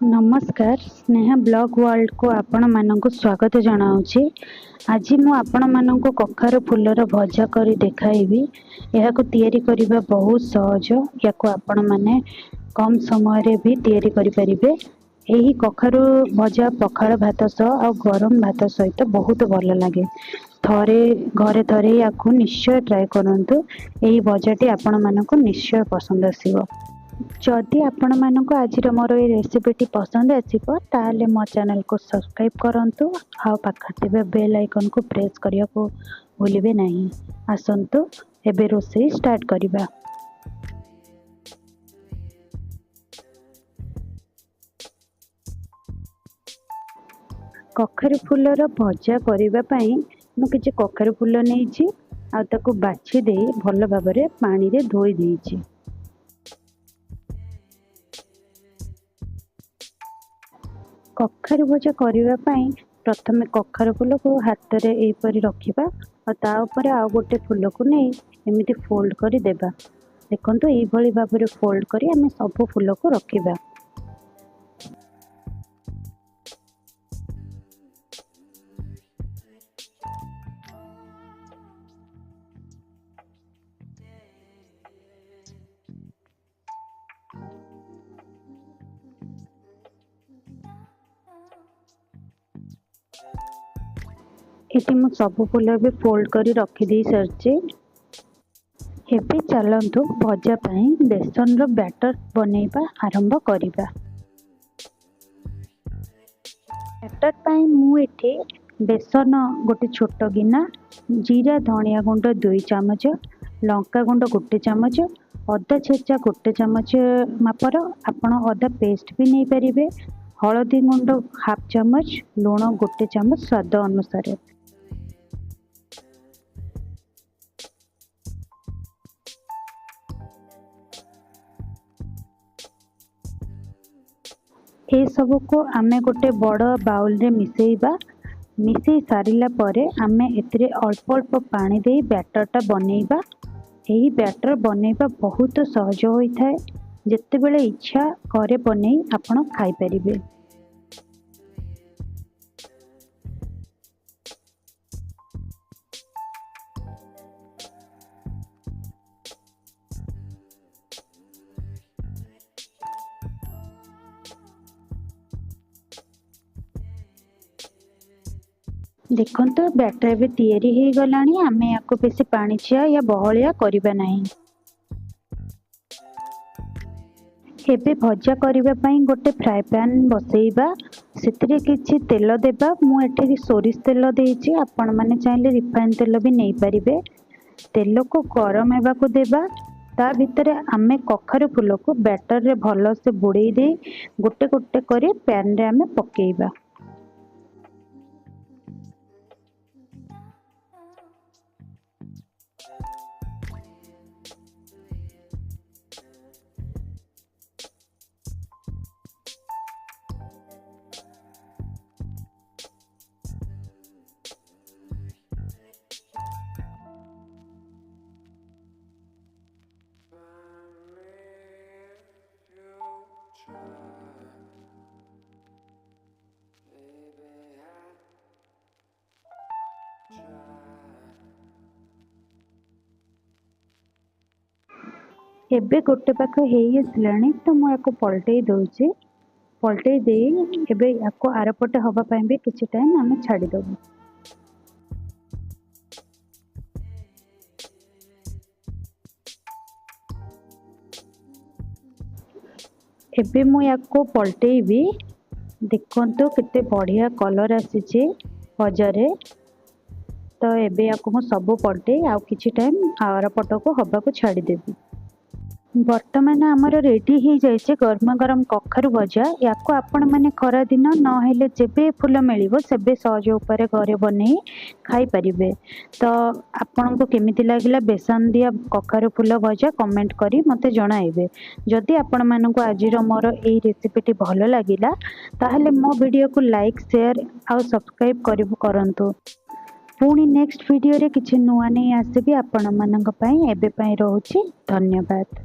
ନମସ୍କାର, ସ୍ନେହା ବ୍ଲଗ୍ ୱାର୍ଲଡକୁ ଆପଣମାନଙ୍କୁ ସ୍ୱାଗତ ଜଣାଉଛି। ଆଜି ମୁଁ ଆପଣମାନଙ୍କୁ କଖାରୁ ଫୁଲର ଭଜା କରି ଦେଖାଇବି। ଏହାକୁ ତିଆରି କରିବା ବହୁତ ସହଜ। ୟାକୁ ଆପଣମାନେ କମ୍ ସମୟରେ ବି ତିଆରି କରିପାରିବେ। ଏହି କଖାରୁ ଭଜା ପଖାଳ ଭାତ ସହ ଆଉ ଗରମ ଭାତ ସହିତ ବହୁତ ଭଲ ଲାଗେ। ଥରେ ଘରେ ଥରେ ୟାକୁ ନିଶ୍ଚୟ ଟ୍ରାଏ କରନ୍ତୁ। ଏହି ଭଜାଟି ଆପଣମାନଙ୍କୁ ନିଶ୍ଚୟ ପସନ୍ଦ ଆସିବ। ଯଦି ଆପଣମାନଙ୍କୁ ଆଜିର ମୋର ଏଇ ରେସିପିଟି ପସନ୍ଦ ଆସିବ, ତାହେଲେ ମୋ ଚ୍ୟାନେଲକୁ ସବସ୍କ୍ରାଇବ୍ କରନ୍ତୁ ଆଉ ପାଖରେ ଥିବା ବେଲ୍ ଆଇକନ୍କୁ ପ୍ରେସ୍ କରିବାକୁ ଭୁଲିବେ ନାହିଁ। ଆସନ୍ତୁ ଏବେ ରୋଷେଇ ଷ୍ଟାର୍ଟ କରିବା। କଖାରୁ ଫୁଲର ଭଜା କରିବା ପାଇଁ ମୁଁ କିଛି କଖାରୁ ଫୁଲ ନେଇଛି ଆଉ ତାକୁ ବାଛି ଦେଇ ଭଲ ଭାବରେ ପାଣିରେ ଧୋଇ ଦେଇଛି। କଖାରୁ ଭଜା କରିବା ପାଇଁ ପ୍ରଥମେ କଖାରୁ ଫୁଲକୁ ହାତରେ ଏହିପରି ରଖିବା ଆଉ ତା ଉପରେ ଆଉ ଗୋଟେ ଫୁଲକୁ ନେଇ ଏମିତି ଫୋଲ୍ଡ କରି ଦେବା। ଦେଖନ୍ତୁ, ଏଇଭଳି ଭାବରେ ଫୋଲ୍ଡ କରି ଆମେ ସବୁ ଫୁଲକୁ ରଖିବା। ଏଠି ମୁଁ ସବୁ ଫୁଲ ଏବେ ଫୋଲ୍ଡ କରି ରଖିଦେଇ ସାରିଛି। ଏବେ ଚାଲନ୍ତୁ ଭଜା ପାଇଁ ବେସନର ବ୍ୟାଟର ବନେଇବା ଆରମ୍ଭ କରିବା। ବ୍ୟାଟର ପାଇଁ ମୁଁ ଏଠି ବେସନ ଗୋଟେ ଛୋଟ ଗିନା, ଜିରା ଧଣିଆ ଗୁଣ୍ଡ 2 ଚାମଚ, ଲଙ୍କା ଗୁଣ୍ଡ 1 ଚାମଚ, ଅଦା ଛେଚା 1 ଚାମଚ ମାପର, ଆପଣ ଅଦା ପେଷ୍ଟ ବି ନେଇପାରିବେ, ହଳଦୀ ଗୁଣ୍ଡ ହାଫ୍ ଚାମଚ, ଲୁଣ 1 ଚାମଚ ସ୍ୱାଦ ଅନୁସାରେ। ଏସବୁକୁ ଆମେ ଗୋଟେ ବଡ଼ ବାଉଲରେ ମିଶାଇବା। ମିଶାଇ ସାରିଲା ପରେ ଆମେ ଏଥିରେ ଅଳ୍ପ ଅଳ୍ପ ପାଣି ଦେଇ ବ୍ୟାଟରଟା ବନେଇବା। ଏହି ବ୍ୟାଟର ବନେଇବା ବହୁତ ସହଜ ହୋଇଥାଏ। ଯେତେବେଳେ ଇଚ୍ଛା ଘରେ ବନେଇ ଆପଣ ଖାଇପାରିବେ। ଦେଖନ୍ତୁ, ବ୍ୟାଟର ଏବେ ତିଆରି ହେଇଗଲାଣି। ଆମେ ୟାକୁ ବେଶୀ ପାଣିଚିଆ ୟା ବହଳିଆ କରିବା ନାହିଁ। ଏବେ ଭଜା କରିବା ପାଇଁ ଗୋଟେ ଫ୍ରାଏ ପ୍ୟାନ୍ ବସେଇବା। ସେଥିରେ କିଛି ତେଲ ଦେବା। ମୁଁ ଏଠି ସୋରିଷ ତେଲ ଦେଇଛି, ଆପଣମାନେ ଚାହିଁଲେ ରିଫାଇନ୍ ତେଲ ବି ନେଇପାରିବେ। ତେଲକୁ ଗରମ ହେବାକୁ ଦେବା। ତା ଭିତରେ ଆମେ କଖାରୁ ଫୁଲକୁ ବ୍ୟାଟରରେ ଭଲସେ ବୁଡ଼େଇ ଦେଇ ଗୋଟେ ଗୋଟେ କରି ପ୍ୟାନ୍ରେ ଆମେ ପକେଇବା। ଏବେ ଗୋଟେ ପାଖ ହେଇ ଆସିଲାଣି ତ ମୁଁ ୟାକୁ ପଲଟେଇ ଦେଉଛି। ପଲଟେଇ ଦେଇ ଏବେ ୟାକୁ ଆରପଟେ ହେବା ପାଇଁ ବି କିଛି ଟାଇମ୍ ଆମେ ଛାଡ଼ିଦେବୁ। ଏବେ ମୁଁ ୟାକୁ ପଲଟେଇବି। ଦେଖନ୍ତୁ, କେତେ ବଢ଼ିଆ କଲର୍ ଆସିଛି ଭଜାରେ। ତ ଏବେ ୟାକୁ ମୁଁ ସବୁ ପଲଟେଇ ଆଉ କିଛି ଟାଇମ୍ ଆର ପଟକୁ ହେବାକୁ ଛାଡ଼ିଦେବି। ବର୍ତ୍ତମାନ ଆମର ରେଡ଼ି ହେଇଯାଇଛି ଗରମ ଗରମ କଖାରୁ ଭଜା। ୟାକୁ ଆପଣମାନେ ଖରାଦିନ ନହେଲେ ଯେବେ ଫୁଲ ମିଳିବ ସେବେ ସହଜ ଉପାୟରେ ଘରେ ବନେଇ ଖାଇପାରିବେ। ତ ଆପଣଙ୍କୁ କେମିତି ଲାଗିଲା ବେସନ ଦିଆ କଖାରୁ ଫୁଲ ଭଜା, କମେଣ୍ଟ କରି ମୋତେ ଜଣାଇବେ। ଯଦି ଆପଣମାନଙ୍କୁ ଆଜିର ମୋର ଏଇ ରେସିପିଟି ଭଲ ଲାଗିଲା, ତାହେଲେ ମୋ ଭିଡ଼ିଓକୁ ଲାଇକ୍, ସେୟାର ଆଉ ସବସ୍କ୍ରାଇବ୍ କରନ୍ତୁ। ପୁଣି ନେକ୍ସଟ ଭିଡ଼ିଓରେ କିଛି ନୂଆ ନେଇ ଆସିବି ଆପଣମାନଙ୍କ ପାଇଁ। ଏବେ ପାଇଁ ରହୁଛି, ଧନ୍ୟବାଦ।